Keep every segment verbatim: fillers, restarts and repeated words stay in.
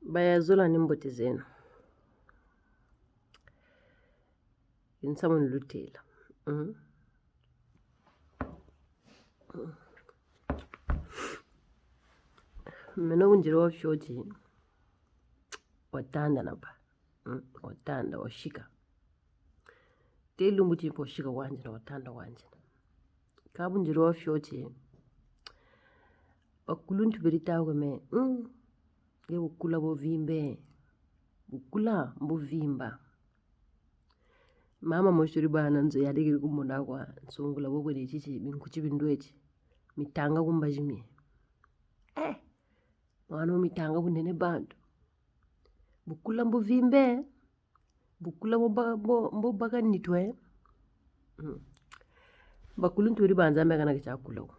Bayazola, ni mbote zeno. Nsamu ni lutêla. Mm. Meno bu ndiri wa fioti, watanda na ba. Mm, watanda, wasika. Te lumbu ti mpe wasika wandi na watanda wandi. Kâ bu ndiri wa fioti, bakuluntu beri tâ kwe me, mm, nge bukula bo vimbe. Bukula mbo vimba. Mama mosi weri bâ na nzo, yadikiri kumona kwa nsungula bo bwe ni titi, binkuti bindweti. Mitanga ku mbazi mie. Eh, mwana wo mitanga bunene bantu. Bukula mbo vimbe. Bukula mbo ba-, mbo, mbo baka nitu, eh. Mm. Bakuluntu beri banza me kana ke tia kula ko.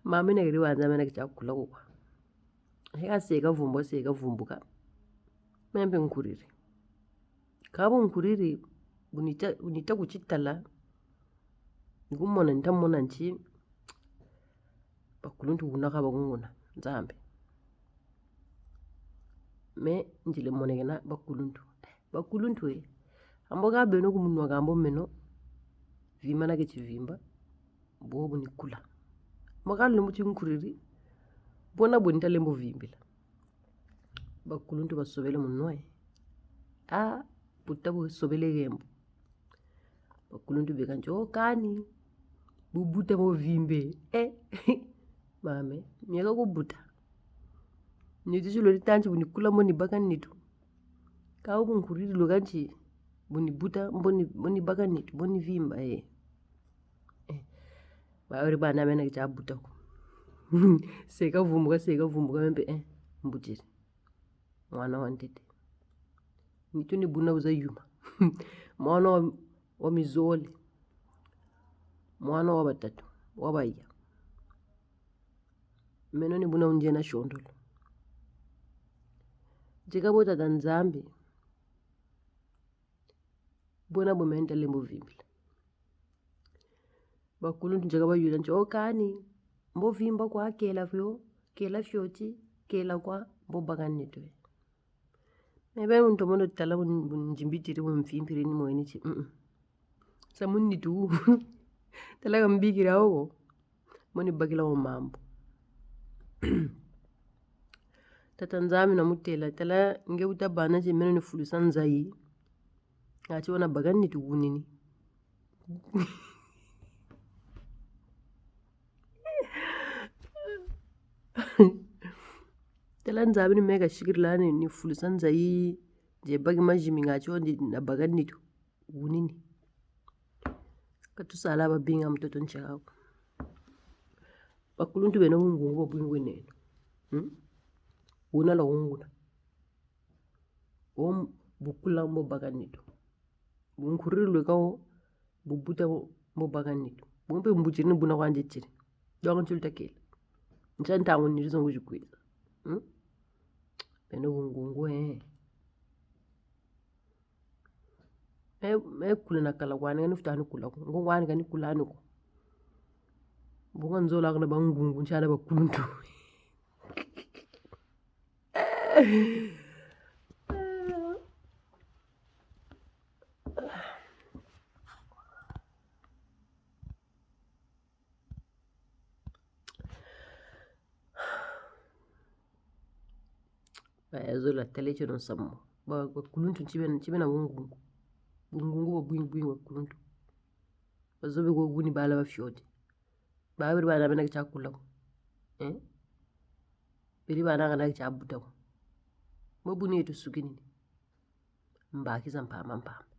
Mama na keri banza me na ke tia kula ko. He ka seka vumbu, seka vumbuka. Me mpe nkuriri. Kâ bu nkuriri, bu nita, bu nita ku ti tala. Ni kumona, nita mona nti bakuluntu kuna ka bakunguna, Nzambi. Me ndile monekena bakuluntu. Bakuluntu e, ambo ka beno ku munwa ka mbo meno, vimba na ke ti vimba, bo bu ni kula. Ambo ka lumbu ti nkuriri, bona bu nita lembo vimbila. Bakuluntu basobele munwa e. Ah, buta busobele ngembo. Bakuluntu beka nti: "Oh, kani bu buta mbo vimbe." Eh, mame, mieka ku buta. Nitu ti lweri tâ nti bu ni kula mbo ni baka nitu. Kâ bu nkuriri lweka nti bu ni buta mbo ni, mbo ni baka nitu, mbo ni vimba, eh. Eh. Ba weri bana me na ke tia buta ko. Seka vumbuka, seka vumbuka, me mpe, eh, mbutiri. Mwana wa ntete. Nitu ni buna bu za yuma. Mwana wa, wa mizole. Mwana wa batatu, wa baya. Meno ni buna wu ndiena siondolo. Ntieka bo Tata Nzambi. Bona bu me nita lembo vimbila. Bakuluntu ntieka bayula nti: "Oh, kani mbo vimba kwa, kela fio, kela fioti, kela kwa, mbo baka nitu." Me be muntu mondo tala bu n-, bu nzimbitiri, bu mfimpiri ni mweni ti, mm-mm. Sa mu nitu. Tala ka mbikiri wo ko. Mbo ni bakila wo mambu. Tata Nzambi na mutêla, tala nge wuta bana ti meno ni fulusa nzayi. Nga ti wuna baka nitu wunini. Tala Nzambi ni meka sikirila ni, ni fulusa nzayi, nze baki mazimi nga ti wo ndi na baka nitu wunini. Ka tusala babinga mutoto ntieka ko. Bakuluntu bena bungungu bwa bwingi neno. Hmm? Wuna la wunguna. Wo m-, bukula mbo baka nitu. Bu nkuriri lweka wo, bu buta mbo, mbo baka nitu. Bu mpe mbutiri ni buna kwa nditiri. Donc nti luta kela. Ntia ntangu ni zongu zikwiza. Hmm? Beno bungungu, eh. Me, me kula na kala kwani, kani futa ni kula ko. Ngungu ani kani kula ni ko. Bunga nzola kana bangungu, ntiana bakuluntu. Bayazola, tala tieno nsamu. Ba, bakuluntu ti bena, ti bena bungungu. Bungungu bwa bwingi bwingi bakuluntu. Bazobe ko wuni bala ba fioti. Ba beri bana bena ke tia kula ko. Eh? Beri bana kana ke tia buta ko. Mbo buni yetu sukinini. Mbaki za mpamba mpamba.